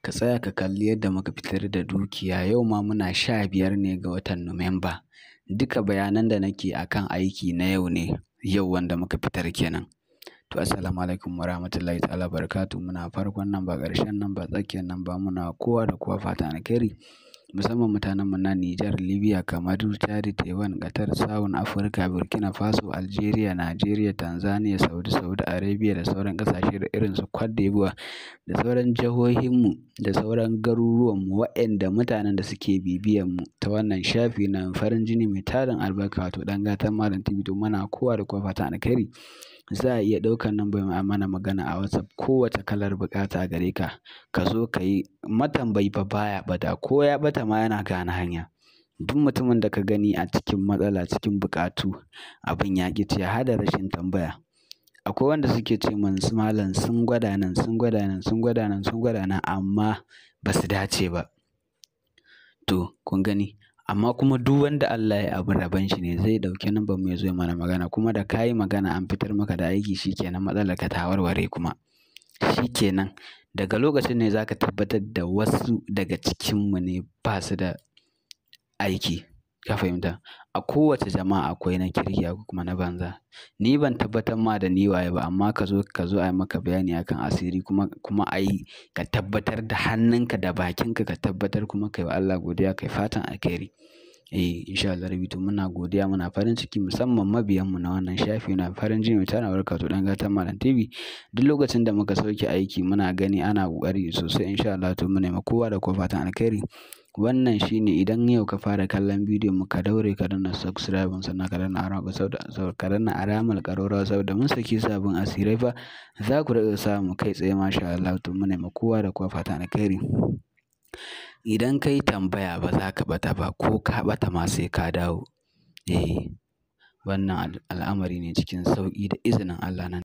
Ka tsaya ka kalli yadda muka fitar da dukiya. Yau ma muna 15 ne ga watan Nuwamba. Duka bayanan da nake akan aiki na yau ne, yau wanda muka fitar kenan. To, assalamu alaikum warahmatullahi ta'ala barakatuh. Muna farkon nan ba, ƙarshen nan ba, tsakiyar nan ba, muna kowa da kowa fatan alkhairi. Musamman mutanen mu na Nijar, Libya, Kamaru, Chad, Taiwan, Qatar, South Africa, Burkina Faso, Algeria, Nigeria, Tanzania, Saudi, Saudi Arabia da sauran ƙasashe da irin su Cote d'Ivoire da sauran jihohin mu da sauran garuruwan mu, waɗanda mutanen da suke bibiyan mu ta wannan shafi na farin jini mai tarin albarka, wato Ɗan Gatan Malam TV. To, muna kowa da kowa fatan alkhairi. Za a iya ɗaukar number a mana magana a WhatsApp. Kowace kalar buƙata gare ka, ka zo ka yi matambayi fa baya ɓata, ko ya ɓata ma yana gane hanya. Duk mutumin da ka gani a cikin matsala, cikin buƙatu, abin ya ƙi ci har da rashin tambaya. Akwai wanda suke ce min, su malam sun gwada nan, sun gwada nan, sun gwada nan, sun gwada nan, amma ba su dace ba. To, kun gani, amma kuma duk wanda Allah ya abu rabon shi ne zai ɗauki number mu ya zo ya mana magana. Kuma da ka yi magana an fitar maka da aiki, shikenan, matsalar ka ta warware. Kuma shikenan, daga lokacin ne zaka tabbatar da wasu daga cikin mu ne ba su da aiki. Ka fahimta? A kowace jama'a akwai na kirki, akwai kuma na banza. Ni ban tabbatar ma da ni waye ba, amma ka zo a yi maka bayani akan asiri, kuma a yi ka tabbatar da hannunka da bakinka, ka tabbatar, kuma kai wa Allah godiya, kai fatan alkhairi. Eh, insha Allah rabbi. To, muna godiya, muna farin ciki, musamman mabiyan mu na wannan shafi na farin jini mai tarin albarka, to Ɗan Gatan Malam TV. Duk lokacin da muka sauke aiki muna gani ana ƙoƙari sosai, insha Allah. To, muna ma kowa da kowa fatan alkhairi. Wannan shine. Idan yau ka fara kallon bidiyon mu, ka daure ka danna subscribe, sannan ka danna alamar ƙararrawa, saboda mun saki sabon asirai fa za ku riƙa samu kai tsaye, masha Allah. To, muna ma kowa da kowa fatan alkhairi. Idan ka yi tambaya ba za ka ɓata ba, ko ka ɓata ma sai ka dawo. Eh, wannan al'amari ne cikin sauƙi da izinin Allah nan.